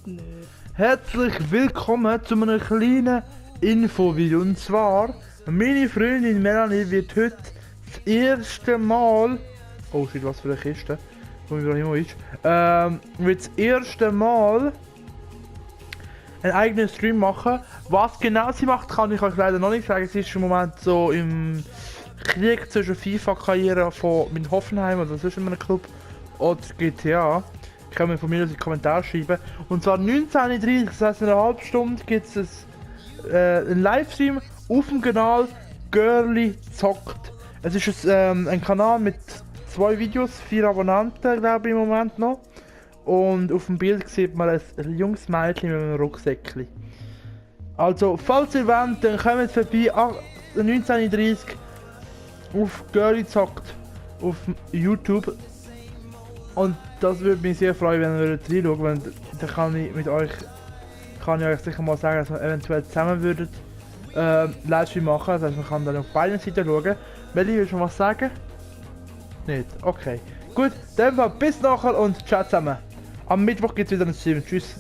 Nö. Herzlich willkommen zu einem kleinen Infovideo. Und zwar, meine Freundin Melanie wird heute das erste Mal... Oh shit, was für eine Kiste, wo Ibrahimovic. Wird das erste Mal einen eigenen Stream machen. Was genau sie macht, kann ich euch leider noch nicht sagen. Sie ist im Moment so im Krieg zwischen FIFA-Karriere mit Hoffenheim oder zwischen einem Club oder GTA. Können wir von mir in die Kommentare schreiben. Und zwar 19:30, das heisst in einer halben Stunde gibt es einen Livestream auf dem Kanal Girly Zockt. Es ist ein Kanal mit 2 Videos, 4 Abonnenten glaube ich im Moment noch. Und auf dem Bild sieht man ein junges Mädchen mit einem Rucksäckchen. Also, falls ihr wollt, dann kommt vorbei 19:30 auf Girly Zockt auf YouTube. Und das würde mich sehr freuen, wenn ihr reinschaut, weil dann kann ich euch sicher mal sagen, dass wir eventuell zusammen würden Livestream machen, das heißt, man kann dann auf beiden Seiten schauen. Melli, willst du schon was sagen? Nicht? Okay. Gut, dann bis nachher und ciao zusammen. Am Mittwoch gibt es wieder einen Stream. Tschüss.